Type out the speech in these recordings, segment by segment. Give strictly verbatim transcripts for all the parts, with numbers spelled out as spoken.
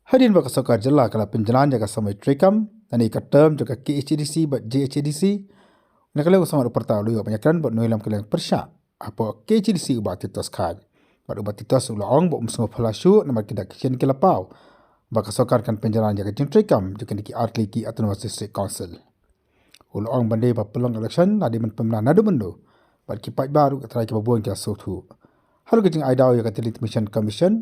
Hadien ba ka sorkar jylla ka la pynjlan ïa ka samoi treikam, lane ka term jong ka K H A D C bad J H A D C, na ka liang u samla u pyrta u la ïoh ban ïakren bad u nongïalam ka liang pyrshah hapoh K H A D C u Bah Titos Khaid. Bad u Bah Titos u la ong ba um sngewphylla shuh namar ki dak ki shin ki la paw ba ka sorkar kan pynjlan ïa ka jingtreikam jong kine ki artylli ki Autonomous District Council. U la ong ban dei ba pynlong election la dei ban pynbna naduh mynno bad ki paidbah ruh ka trai kiba bun ki la sngewthuh. Halor ka jingai daw ïa ka Delimitation Commission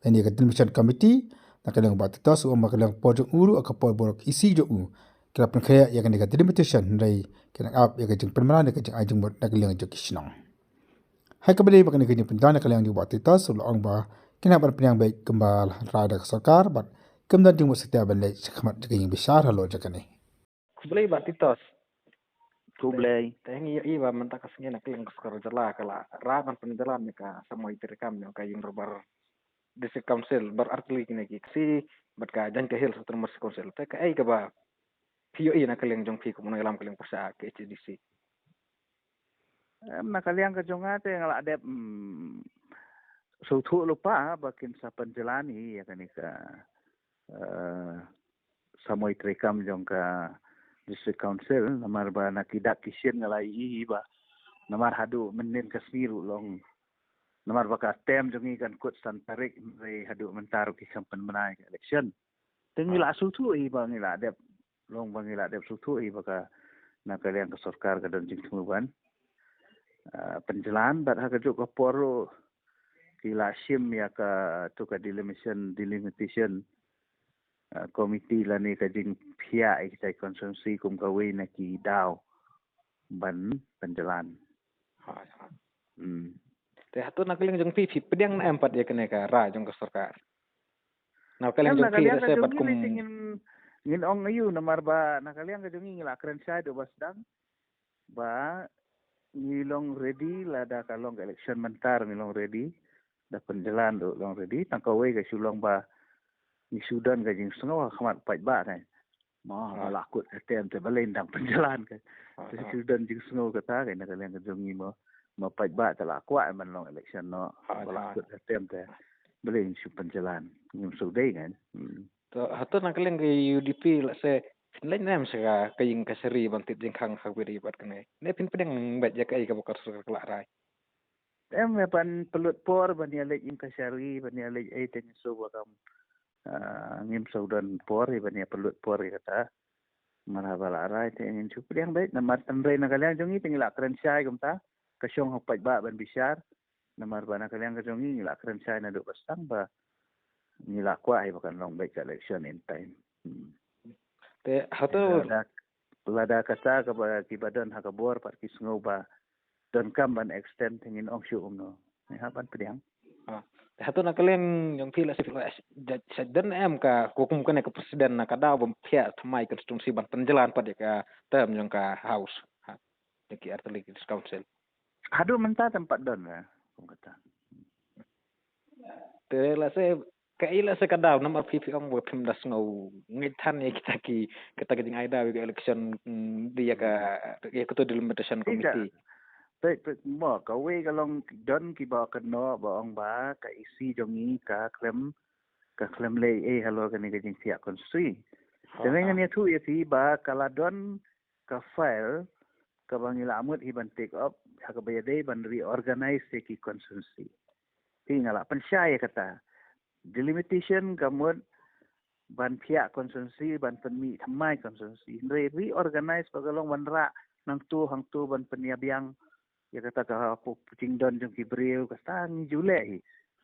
lane ïa ka Delimitation Committee, na ka liang u Bah Titos u ong ba ka liang por jong u ruh ka por baroh ki EC jong u ki la pynkhreh ïa kane ka delimitation, hynrei ki dang ap ïa ka jingpynbna ïa ka jingai jingmut na ka liang jong ki shnong. Ha kaba ïadei bad kane ka jingpynbna na ka liang jong u Bah Titos u la ong ba kin hap ban pdiang beit kumba la hynrai da ka sorkar bad kim don jingmut satia ban leit shakhmat jong ka jingbishar halor jong kane. Khublei Bah Titos. Khublei. Te ngi ïohi ba mynta ka sngi na ka liang ka sorkar jylla ka la rah ban pynjlan ïa ka samoi treikam jong ka ïing dorbar District Council, bar artylli kine ki Khasi bad ka Jaiñtia Hills Autonomous Council. Te kaei kaba phi ïohi na ka liang jong phi kum u nongïalam ka liang pyrshah K H A D C? Em, na ka liang ka jong nga te nga la dep, mm, sngewthuh lypa ba kin sa pynjlan hi ïa kane ka, eh, samoi treikam jong ka District Council, namar ba na ki dak ki shin nga la ïohi hi ba namar haduh mynnin ka sngi ruh long, namar ba ka term jong ngi kan kut san tarik, hynrei haduh mynta ruh ki kham pynbna ïa ka election. Te ngi la sngewthuh hi ba ngi la dep, long ba ngi la dep sngewthuh hi ba ka, na ka liang ka sorkar ka don jingthmu ban, ah, pynjlan, bad ha kajuh ka por ruh ki la shim ïa ka, to ka delimitation, delimitation, ah, committee lane ka jingphiah ïa kita ki constituency kum kawei na ki daw ban pynjlan. Ha, ha. Hmm. Te hato na ka liang jong phi, phi pdiang ne em pat ïa kane ka rah jong ka sorkar? Na ka liang jong phi, ka liang ka jong ngi kum te ngin, ngin ong aiu, namar ba na ka liang ka jong ngi ngi la kren shai haduh ba sdang ba ngi long ready lada ka long ka election mynta ngi long ready, da pynjlan ruh long ready, tang kawei ka shu long ba ngi shu don ka jingsngew ha khmat paidbah ka. Mo, ba la kut ka term te balei dang pynjlan ka. Te shu don jingsngew kata ka na ka liang ka jong ngi mo. Mo paidbah te la kwah ban long election noh. Ba la kut ka term te balei shu pynjlan. Ngim shu dei kan. Hmm. To, hato na ka liang ka U D P la se phin leit ne em sha ka ïing kashari ban tip jingkhang ha kawei bad kane? Ne phin pdiang beit ïa kaei kaba ka sorkar ka la rai? Em, ïa ban pynlut por ban ïa leit ïing kashari, ban ïa leit ei te ngi shu ba kam, ah, ngim shu don por ïa ban ïa pynlut por ïa kata. Namar ba la rai te ngin shu pdiang beit, namar tang hynrei na ka liang jong ngi te ngi la kren shai kumta, ka shong ha paidbah ban bishar, namar ba na ka liang ka jong ngi ngi la kren shai naduh ba sdang ba ngi la kwah hi ba kan long beit ka election in time. Hmm. Te hato lada, lada kata kaba kiba don ha ka bor pat ki sngew ba donkam ban extend te ngin ong shuh kumno. Ngi hap ban pdiang. Ah, te hato na ka liang jong phi la shu phi la shu don em ka, ko kum kane ka president na ka daw ban phiah thymmai constituency ban pynjlan pat ïa ka term jong ka House. Ha, ïa ki artylli ki District Council. Haduh mynta te ym pat don la kum kata. Te la se, kaei la se ka daw namar phi phi ong ba phim da sngew ngeit than ïa kita ki, kita ki jingai daw ïa ka election, mm, dei ïa ka, ïa kato delimitation committee. Peit, peit, mo, kawei ka long don kiba kynnoh ba ong ba ka EC jong ngi ka khlem, ka khlem leh ei halor kane ka jingphiah constituency. Te ngan ïathuh ïa phi ba ka la don ka file kaba ngi la mut hi ban take up ha kaba ïadei ban reorganize ïa ki constituency. Te nga la pynshai ïa kata. Delimitation ka mut ban phiah constituency, ban pynmih thymmai constituency. Hynrei reorganize ba ka long ban rah nangto hangto ban pynïabiang ïa kata ka pu-, pu-, jingdon jong ki briew kata ngi ju leh hi.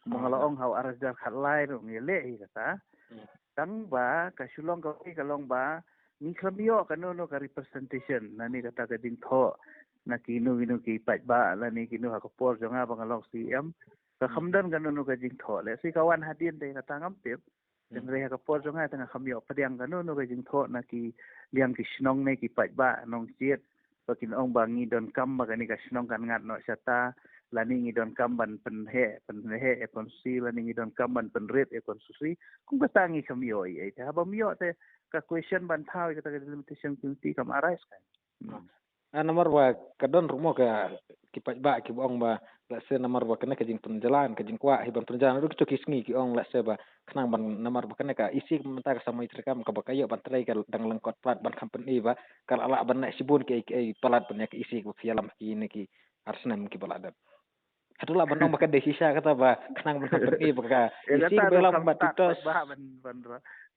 Kumba nga la ong ha u ar hajar khatlai ruh ngi leh hi kata. Hmm. Tang ba ka shu long kawei ka long ba ngi khlem ïoh kano kano ka representation lane kata ka jingthoh na kino kino ki paidbah lane kino ha ka por jong nga ba nga long C M. Ka khlem don kano kano ka jingthoh. Lehse ka wan hadien te kata ngam tip. Hmm. Hynrei ha ka por jong nga te nga khlem ïoh pdiang kano kano ka jingthoh na ki liang ki shnong ne ki paidbah nongsiat ba kin ong ba ngi donkam ba kane ka shnong kan ngat noh shata, lane ngi donkam ban pynheh, pynheh ïa constituency, lane ngi donkam ban pynrit ïa constituency. Kum kata ngi khlem ïoh ei ei te haba ym ïoh te ka question ban thaw ïa kata ka delimitation committee kam arise kan. Hmm. Ah, namar ba ka don ruh mo ka, ki paidbah kiba ong ba, let's say, namar ba kane ka jingpynjlan, ka jingkwah hi ban pynjlan ruh kito ki sngi, ki ong, let's say, ba khnang ban, namar ba kane ka E C mynta ka samoi treikam kaba ka ïoh ban trei ka dang lyngkot palat, ban kham pyni ba ka la lah ban leh shibun ki, ki palat ban ïa ka E C kaba ka ïalam ha kine ki ar snem kiba la dep. Hato lah ban ong ba ka dei shisha kata ba khnang ban kham pyni ba ka E C kaba ïalam ba titos. Ba ban, ban,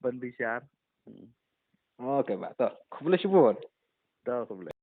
ban bishar. Hmm. Okay, bah, to. Khublei shibun. To, khublei.